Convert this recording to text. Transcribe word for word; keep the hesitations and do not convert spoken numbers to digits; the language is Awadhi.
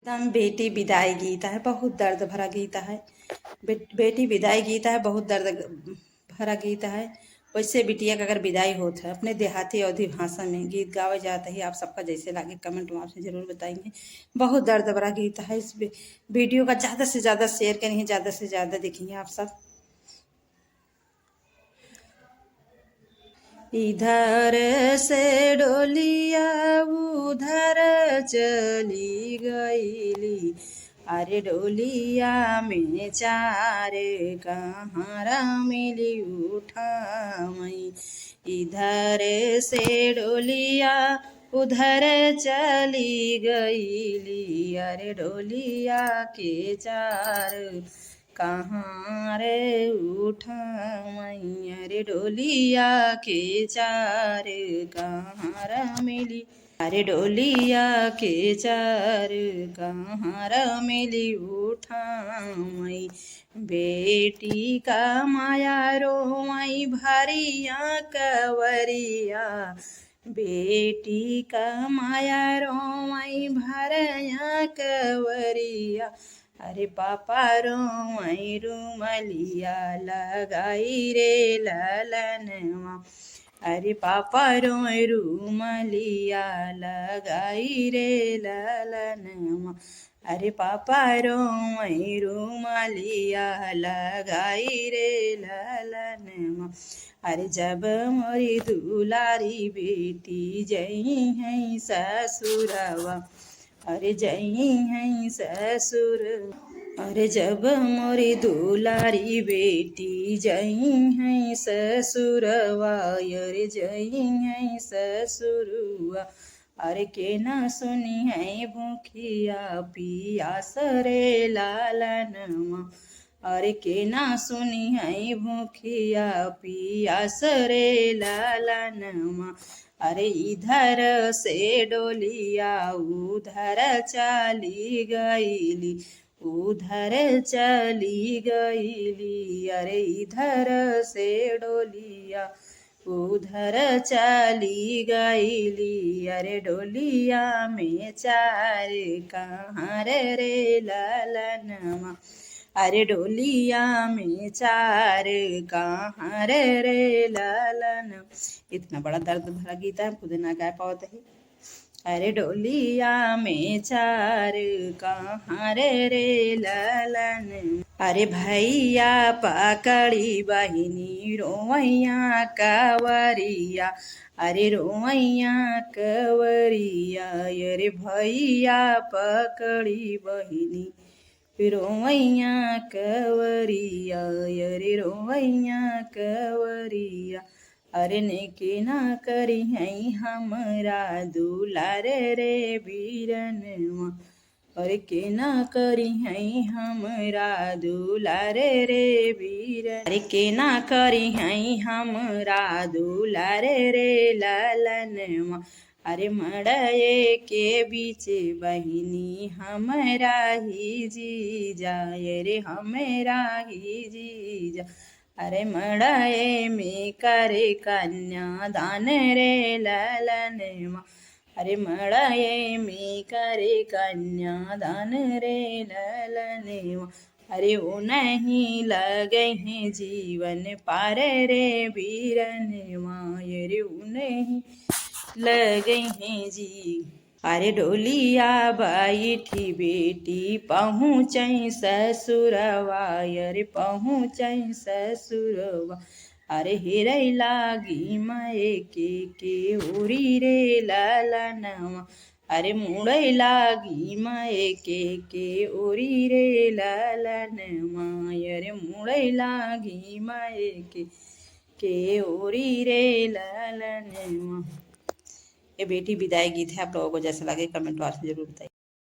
हम बेटी विदाई गीत है, बहुत दर्द भरा गीत है। बे-, बेटी विदाई गीत है, बहुत दर्द भरा गीत है। वैसे बिटिया का अगर विदाई होत है, अपने देहाती अवधी भाषा में गीत गावे जात है, आप सबका जैसे लागे comment में आपसे जरूर बताएंगे। बहुत दर्द भरा गीत है। इस वी-, video का ज़्यादा से ज़्यादा share करिए, ज़्यादा से ज़्यादा देखिए आप सब। इधर से डोलिया उधर चली गईली, अरे डोलिया में चार कहाँ मिली उठावई। इधर से डोलिया उधर चली गईली, अरे डोलिया के चार कहाँ रे उठावई, अरे डोलिया के चार कहाँ रे मिली, अरे डोलिया के चार कहाँ रे मिली उठावई। बेटी का माया रोवई भरिया कवरिया, बेटी का माया रोवई भरिया कवरिया, अरे पापा रोवई रुमलिया लगाई रे ललनवा, अरे पापा रोवई रुमलिया लगाई रे ललनवा, अरे पापा रोवई रुमलिया लगाई रे ललनवा, अरे जब मोरी दुलारी बेटी जइहैं ससुरवा, अरे जइहैं ससुर, अरे जब मोरी दुलारी बेटी जइहैं ससुरवा, अरे जइहैं ससुरवा, अरे के ना सुनिहैं भूखिया पियास रे लालनवा, अरे के ना सुनिहैं भूखिया पियास रे लालनवा, अरे इधर से डोलिया उधर चली गईली, उधर चली गईली, अरे इधर से डोलिया उधर चली गईली, अरे डोलिया में चार कहाँ रे ललनवा, अरे डोलिया में चार कहाँ रे ललन। इतना बड़ा दर्द भरा गीत है, हम खुद ना गा पावत ही। अरे डोलिया में चार कहाँ रे ललन, अरे भैया पकड़ी बहिनी रोवैया कवरिया, अरे रोवैया कवरिया, अरे भैया पकड़ी बहिनी रोवैया कवरिया, अरे रोवैया कवरिया, अरे नेके ना करिहैं हमरा दुलार रे बीरनवा, अरे के ना करिहैं हमरा दुलार रे बीरन, अरे के ना करिहैं हमरा दुलार रे ललनवा, अरे मड़ई के बीच बहिनी हमरा ही जीजा, अरे हमरा ही जीजा, अरे मड़ई में करे कन्यादान रे ललनवा, अरे मड़ई में करे कन्यादान रे ललनवा, अरे उनहीं लगइहैं जीवन पार रे बीरनवा, अरे उनहीं लगइहैं जी। अरे डोलिया बैठी बेटी पहुँचैं ससुरवा, अरे पहुँचैं ससुरवा, अरे हेरै लागी मयके के ओरी रे ललनवा, अरे मुड़ै लागी मयके के ओरी रे ललनवा, अरे मुड़ै लागी मयके के ओरी रे ललनवा। ये बेटी विदाई गीत है, आप लोगों को जैसा लगे comment box में जरूर बताइए।